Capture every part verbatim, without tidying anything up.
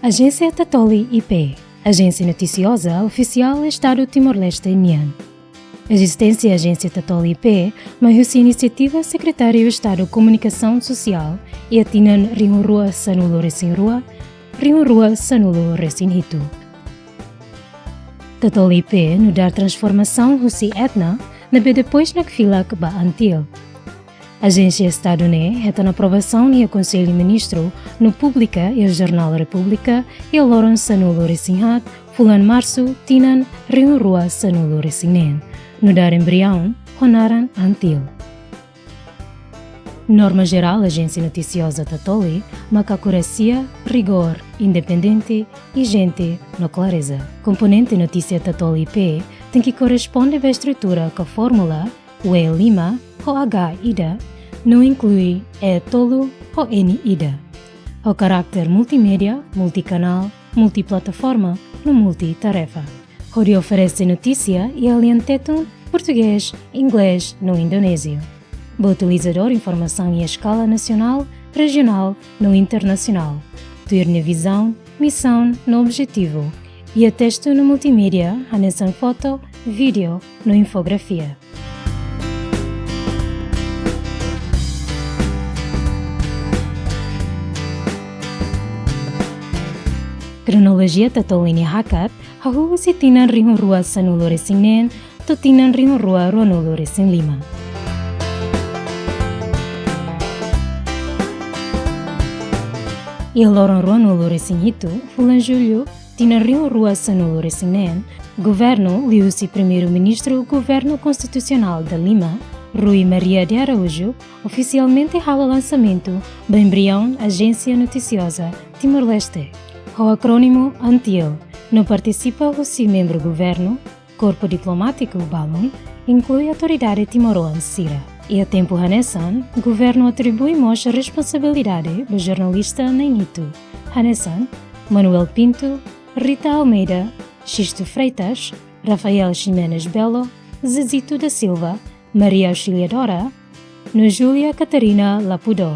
Ajénsia Tatoli I P, ajénsia notisioza ofisiál Estadu Timor-Leste nian. Ezisténsia Ajénsia Tatoli I P mai husi inisiativa Sekretáriu Estadu Komunikasaun Sosiál iha tinan rihun rua sanulu resin rua, rihun rua sanulu resin hitu. Tatoli I P nu'udar transformasaun husi Etna, ne'ebé depois nakfilak ba Antil. Ajénsia Estadu ne'e hetan aprovasaun iha Konsellu Ministru no publika iha Jornál Repúblika iha loron sanulu resin haat, fulan Marsu, tinan rihun rua sanulu resin neen, nu'udar embriaun ho naran Antil. Norma jerál ajénsia notisioza Tatoli mak akurasia, rigór, independente, ijente no klareza. Komponente notísia Tatoli I P tenke korresponde ba estrutura ka fórmula W lima ho H ida, no inklui E tolu ho N ida. Ho karáter multimédia, multikanál, multiplataforma no multitarefa. Hodi oferese notísia iha lian Tetun, Portugés, Inglés no Indonéziu. Ba utilizadór informasaun iha eskala nasionál, rejionál no internasionál. Tuir nia vizaun, misaun no objetivu. Iha testu no multimédia, hanesan foto, vídeo no infografia. Kronolojia Tatoli nia hakat, hahú husi tinan rihun rua sanulu resin neen, to'o tinan rihun rua ruanulu resin lima. Iha loron ruanulu resin hitu, fulan Jullu, tinan rihun rua sanulu resin neen, Governu liuhusi Primeiru-Ministru Governu Konstitusionál da Lima, Rui Maria de Araújo, ofisialmente halo lansamentu ba embriaun Ajénsia Notisioza Timor-Leste, ho akrónimu Antil, no partisipa husi membru governu, korpu diplomátiku balun, inklui autoridade timoroan sira. Iha tempu hanesan, governu atribui mós responsabilidade ba jornalista na'in hitu, hanesan Manuel Pinto, Rita Almeida, Sisto Freitas, Rafael Ximenes Belo, Zezito da Silva, Maria Auxiliadora, no Júlia Catarina Lapudó,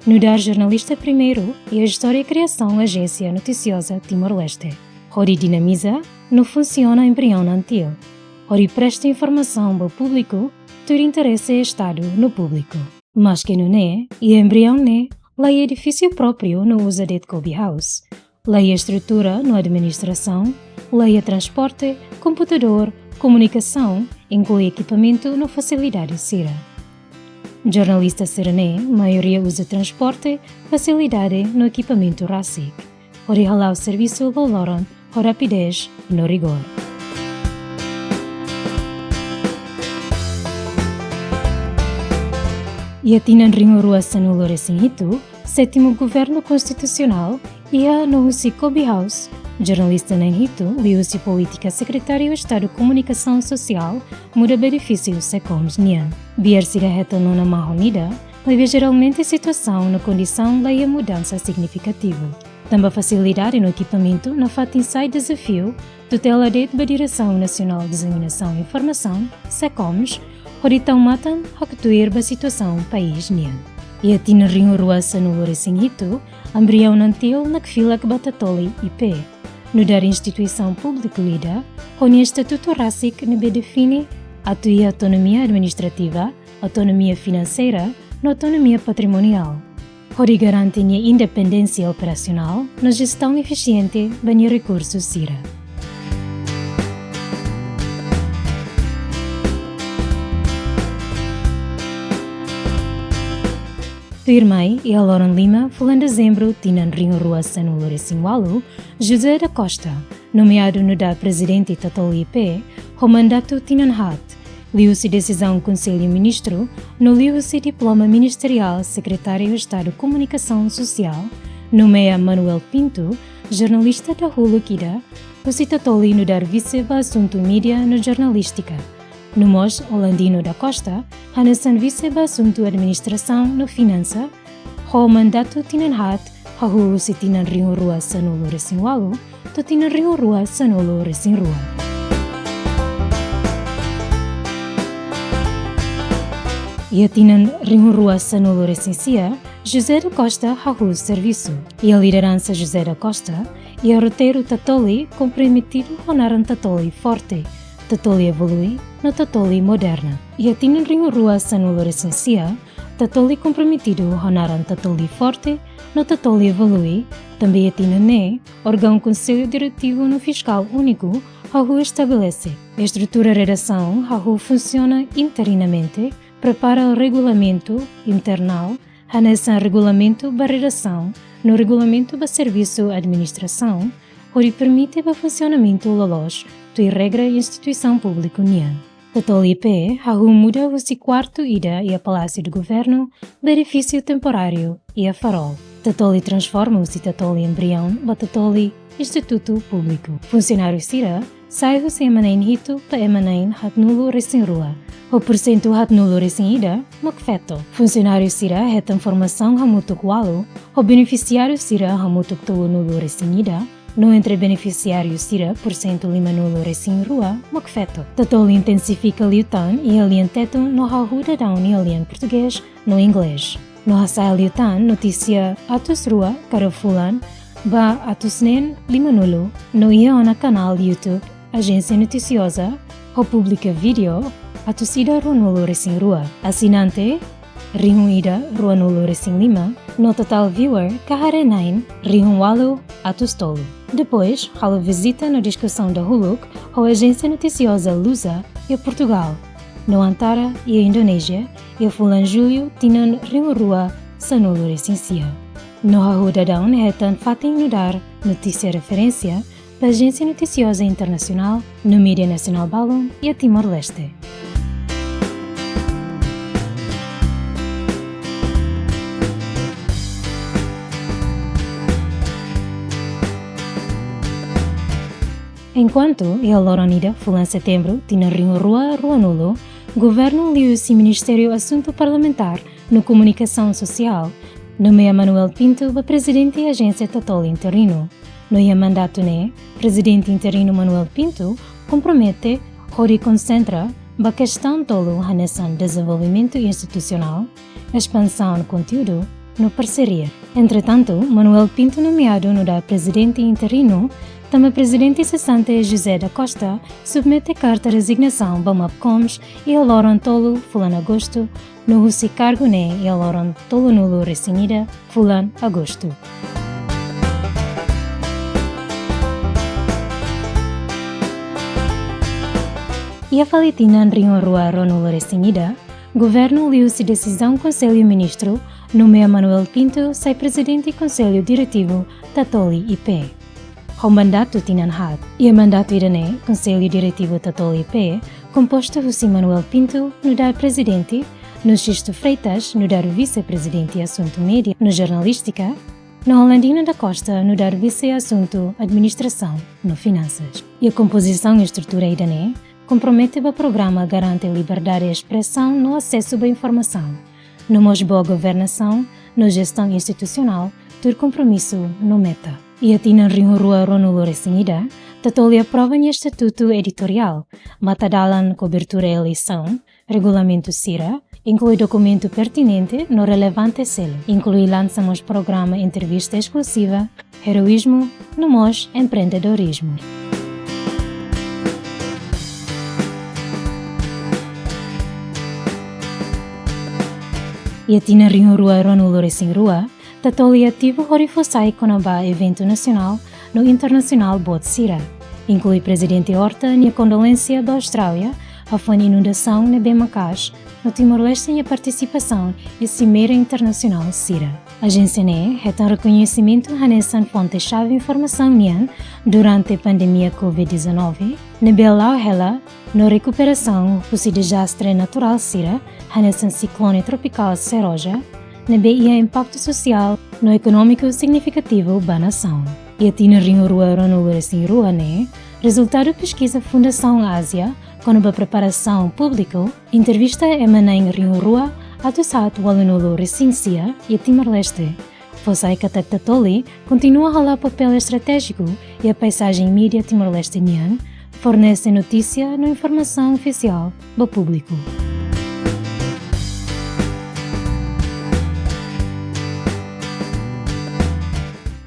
nu'udar jornalista primeiru iha istória kriasaun Ajénsia Notisioza Timor-Leste, hodi dinamiza no funsiona embriaun Antil, hodi presta informasaun ba públiku, tuir interese Estadu no públiku. Maske nune'e, iha embriaun ne'e, laiha edifísiu própriu no uza de'it Kobe House. Laiha estrutura no administrasaun, laiha transporte, komputadór, komunikasaun, inklui ekipamentu no fasilidade sira. Jornalista sira-ne'e, maioria uza transporte, fasilidade no ekipamentu rasik, hodi hala'o servisu loroloron ho rapidez no rigór. Iha tinan rihun rua sanulu resin hitu, sétimu Governu Konstitusionál iha no husi Kobe House, jornalista na'in hitu liuhusi polítika Sekretáriu Estadu Komunikasaun Sosiál muda ba edifísiu SECOMS nian. Biar sira hetan ona mahon ida, maibé jeralmente situasaun no kondisaun laiha mudansa signifikativu. Tanba fasilidade no ekipamentu nafatin sai dezafiu, tutela de'it ba Diresaun Nasionál Diseminasaun Informasaun, SECOMS, hodi tau matan haktuir ba situasaun país nian. Iha tinan rihun rua sanulu resin hitu, embriaun Antil nakfilak ba Tatoli I P, nu'udar instituisaun públiku ida ho nia estatutu rasik ne'ebé define atu iha autonomia administrativa, autonomia finanseira no autonomia patrimoniál, hodi garante nia independénsia operasionál no jestaun efisiente ba nia rekursu sira. Tuirmai, iha loron lima fulan Dezembru tinan rihun rua sanulu resin ualu, José da Costa, nomeadu nu'udar Prezidente Tatoli I P, ho mandatu tinan haat, liuhusi desizaun Konsellu Ministru, no liuhusi diploma ministeriál Sekretáriu Estadu Komunikasaun Sosiál, nomeia Manuel Pinto, jornalista dahuluk ida husi Tatoli nu'udar vise ba asuntu mídia no jornalístika, no mós Olandino da Costa, hanesan vise ba asuntu administrasaun no finansa, ho mandatu tinan haat, hahú husi tinan rihun rua sanulu resin ualu to'o tinan rihun rua sanulu resin rua. Iha tinan rihun rua sanulu resin sia, José da Costa hahú servisu. Iha lideransa José da Costa, Iha roteiru Tatoli komprometidu ho naran Tatoli Forte, Tatoli Evolui, no Tatoli Moderna. Iha tinan rihun rua sanulu resin sia, Tatoli komprometidu ho naran Tatoli Forte, no Tatoli Evolui, tanba iha tinan ne'e, órgaun Konsellu Diretivu no Fiskál Úniku, hahú estabelese. Estrutura redasaun, hahú funsiona interinamente, prepara regulamentu internál, hanesan regulamentu ba redasaun, no regulamentu ba servisu administrasaun, hodi permite ba funsionamentu loloos, tuir regra instituisaun públiku nian. Tatoli I P, hahú muda husi kuartu ida iha Palásiu do Governu, ba edifísiu temporáriu iha Farol. Tatoli transforma husi Tatoli embriaun, ba Tatoli institutu públiku. Funsionáriu sira, sai husi ema na'in hitu ba ema na'in haatnulu resin rua. Ho porsentu haatnulu resin ida, mak feto. Funsionáriu sira hetan formasaun hamutuk ualu, ho benefisiáriu sira hamutuk tolunulu resin ida, no entre benefisiáriu sira porsentu limanulu resin rua, mak feto. Tatoli intensifika liután iha lian Tetun no hahú daudaun iha lian Portugés no Inglés. No hasa'e liután notísia atus rua kada fulan ba atus neen limanulu, no iha ona kanál YouTube Ajénsia Notisioza, ho publika vídeo atus ida ruanulu resin rua. Asinante rihun ida ruanulu resin lima, no totál viewer ka haree-na'in rihun ualu atus tolu. Depois, halo vizita no diskusaun dahuluk ho Ajénsia Notisioza Lusa iha Portugál, no Antara iha Indonézia, iha fulan Jullu tinan rihun rua sanulu resin sia. No hahú daudaun hetan fatin nu'udar notísia referénsia ba Ajénsia Notisioza Internasionál no mídia nasionál balun iha Timor-Leste. Enkuantu, iha loron ida fulan Setembru tinan rihun rua ruanulu, Governu liuhusi Ministériu Asuntu Parlamentár no Komunikasaun Sosiál nomeia Manuel Pinto ba Prezidente Ajénsia Tatoli interinu. No iha mandatu ne'e, Prezidente interinu Manuel Pinto kompromete hodi konsentra ba kestaun tolu hanesan dezenvolvimentu institusionál, espansaun konteúdu, no parseria. Entretantu, Manuel Pinto nomeadu nu'udar Prezidente interinu, tanba Prezidente sesante José da Costa submete karta rezignasaun ba MAPCOMS iha loron tolu fulan Agostu, no husi kargu ne'e iha loron tolunulu resin ida fulan Agostu. Iha fali tinan rihun rua ruanulu resin ida, Governu liuhusi desizaun Konsellu Ministru nomeia Manuel Pinto sai Prezidente Konsellu Diretivu Tatoli I P. Ho mandatu tinan haat. Iha mandatu ida-ne'e, Konsellu Diretivu Tatoli I P kompostu husi Manuel Pinto nu'udar Prezidente, no Sisto Freitas nu'udar Vise-Prezidente Asuntu Mídia no Jornalístika, no Hollandino da Costa nu'udar Vise Asuntu Administrasaun no Finansas. Iha kompozisaun estrutura ida-ne'e kompromete ba programa garante liberdade espresaun no asesu ba informasaun, no mós boa governasaun no jestaun institusionál, tuir kompromisu no meta. Iha tinan rihun rua ruanulu resin ida, Tatoli aprova nia estatutu editoriál, matadalan kobertura eleisaun, regulamentu sira, inklui dokumentu pertinente no relevante seluk, inklui lansa mós programa entrevista eskluziva, heroízmu, no mós empreendedorizmu. Iha tinan rihun rua ruanulu resin rua, Tatoli ativu hodi fó sai kona-ba eventu nasionál no internasionál boot sira, inklui Prezidente Horta nia kondolénsia ba Austrália hafoin inundasaun ne'ebé maka'as, no Timor-Leste nia partisipasaun iha simeira internasionál sira. Ajénsia ne'e hetan rekoñesimentu hanesan fonte xave informasaun nian durante pandemia covid dezanove, ne'ebé la'o hela, no rekuperasaun husi dezastre naturál sira, hanesan siklone tropikál Seroja, ne'ebé iha impaktu sosiál no ekonómiku signifikativu ba nasaun. Iha tinan rihun rua ruanulu resin rua ne'e, rezultadu peskiza Fundasaun Ázia kona-ba preparasaun públiku, entrevista ema na'in rihun rua atus haat ualunulu resin sia iha Timor-Leste, fó sai katak Tatoli kontinua hala'o papél estratéjiku iha paisajen mídia Timor-Leste nian, fornese notísia no informasaun ofisiál ba públiku.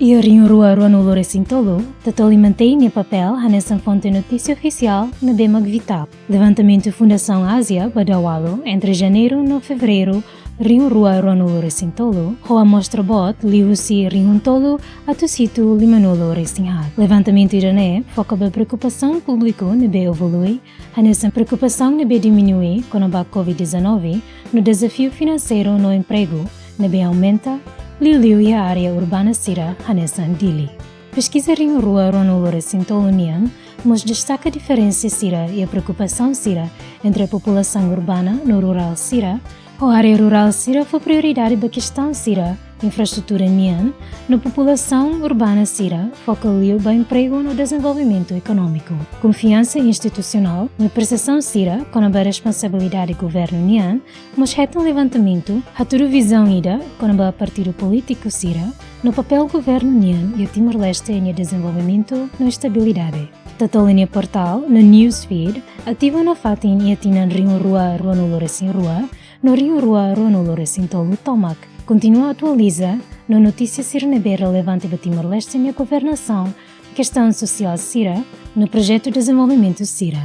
Iha rihun rua ruanulu-resin-tolu, Tatoli mantein nia papél hanesan fonte notísia ofisiál ne'ebé mak vitál. Levantamentu Fundasaun Ázia ba dadaun entre janeiru no fevereiru rihun rua ruanulu-resin-tolu, ho amostra boot liuhusi rihun tolu atus hitu limanulu-resin-haat. Levantamentu ida-ne'e foka ba preokupasaun públiku ne'ebé evolui, hanesan preokupasaun ne'ebé diminui kona-ba covid dezanove, no dezafiu finanseiru no empregu ne'ebé aumenta, liuliu iha área urbana sira hanesan Dili. Peskiza rihun rua ruanulu-resin-tolu nian mós destaka diferensa sira iha preokupasaun sira entre populasaun urbana no rurál sira, ho área rurál sira fó prioridade ba kestaun sira infraestrutura nian, no populasaun urbana sira foka liu ba empregu no dezenvolvimentu ekonómiku. Konfiansa institusionál no persepsaun sira kona-ba responsabilidade governu nian mós hetan levantamentu, hatudu vizaun ida kona-ba partidu polítiku sira, no papél governu nian iha Timor-Leste nia dezenvolvimentu no estabilidade. Tatoli nia portál no newsfeed ativu nafatin iha tinan rihun rua ruanulu-resin-rua no rihun rua ruanulu-resin-tolu tomak, kontinua atualiza no notísia sira ne'ebé relevante ba Timor-Leste nia governasaun, kestaun sosiál sira, no projetu dezenvolvimentu sira.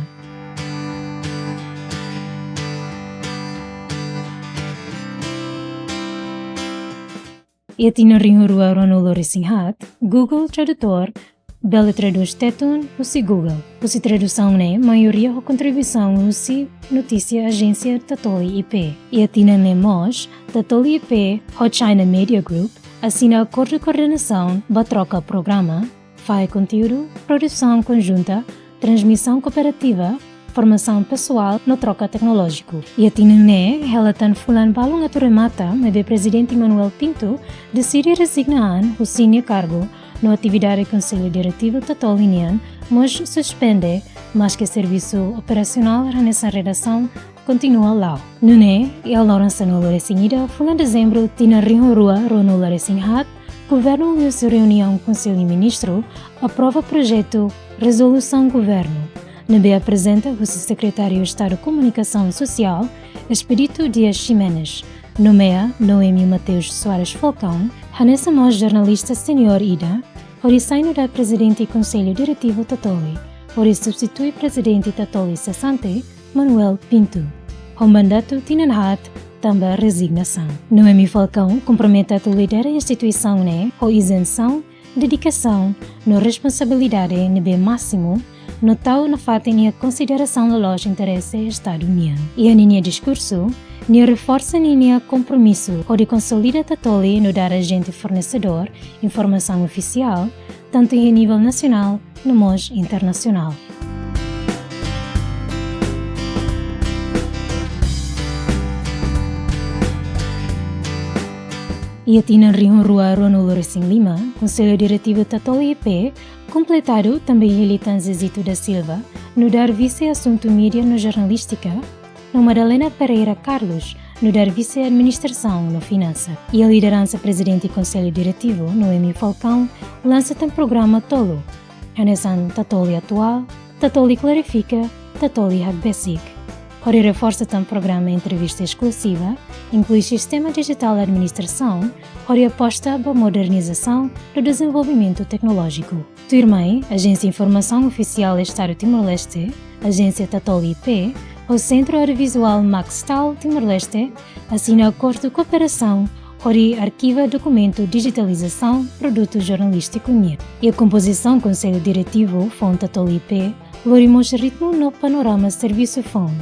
Iha tinan rihun rua ruanulu-resin-haat, Google Tradutor bele tradús Tetun husi Google. Husi tradusaun ne'e maioria ho kontribuisaun husi notísia ajénsia Tatoli I P. Iha tinan ne'e mós, Tatoli I P ho China Media Group asina akordu koordenasaun ba troka programa, fahe konteúdu, produsaun konjunta, transmisaun kooperativa, formasaun pesoál no troka teknolójiku. Iha tinan ne'e, hela tan fulan balun atu remata, maibé Prezidente Manuel Pinto deside rezigna an husi nia kargu, no atividade Konsellu Diretivu Tatoli nian mós suspende, maske servisu operasionál hanesan redasaun kontinua la'o. Nune'e, iha loron sanulu-resin-ida fulan Dezembru tinan rihun rua ruanulu-resin-haat, Governu liuhusi reuniaun Konsellu Ministru aprova projetu rezolusaun governu ne'ebé aprezenta husi Sekretáriu Estadu Komunikasaun Sosiál, Expedito Dias Ximenes, nomeia Noemi Mateus Soares Falcão hanesan mós jornalista seniór ida, hodi sai nu'udar Prezidente Konsellu Diretivu Tatoli, hodi substitui Prezidente Tatoli sesante, Manuel Pinto, ho mandatu tinan haat tanba rezignasaun. Noemi Falcão kompromete atu lidera instituisaun ne'e ho izensaun, dedikasaun no responsabilidade ne'ebé másimu, no tau nafatin iha konsiderasaun loloos interese Estadu nian. Iha ninia diskursu, nia reforsa ninia kompromisu hodi konsolida Tatoli nu'udar ajente fornesedór informasaun ofisiál, tantu iha nivel nasionál no mós internasionál. Iha tinan rihun rua ruanulu-resin-lima, Konsellu Diretivu Tatoli I P kompletadu tanba hili tan Zezito da Silva nu'udar Vise Asuntu Mídia no Jornalístika, no Madalena Pereira Carlos nu'udar Vise Administrasaun no Finansa. Iha lideransa Prezidente Konsellu Diretivu, Noemi Falcão, lansa tan programa tolu, hanesan Tatoli Atuál, Tatoli Klarifika, Tatoli Hakbesik, hodi reforsa tan programa entrevista eskluziva, inklui sistema dijitál administrasaun, hodi aposta ba modernizasaun no dezenvolvimentu teknolójiku. Tuirmai, Ajénsia Informasaun Ofisiál Estadu Timor-Leste, Ajénsia Tatoli I P, ho Sentru Audiovizuál Maxtal Timor-Leste asina akordu kooperasaun hodi arkiva dokumentu dijitalizasaun produtu jornalístiku nian. Iha kompozisaun Konsellu Diretivu foun Tatoli I P lori mós ritmu no panorama servisu foun,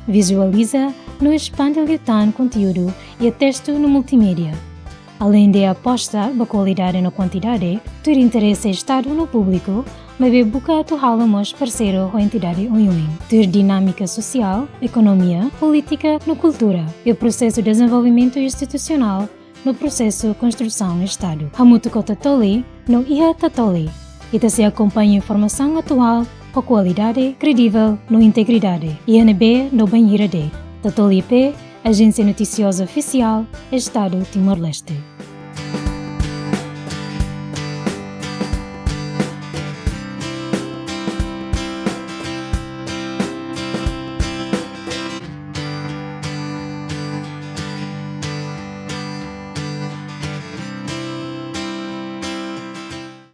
vizualiza no espande liután konteúdu iha testu no multimédia. Aleinde aposta ba kualidade no kuantidade, tuir interese Estadu no públiku, maibé buka atu halo mós parseiru ho entidade oioin, tuir dinámika sosiál, ekonomia, polítika no kultura, iha prosesu dezenvolvimentu institusionál no prosesu konstrusaun Estadu. Hamutuk ho Tatoli, no iha Tatoli, ita sei akompaña informasaun atuál ho kualidade, kredivel no integridade. Iha ne'ebé no bainhira de'it. Tatoli I P, Ajénsia Notisioza Ofisiál, Estadu Timor-Leste.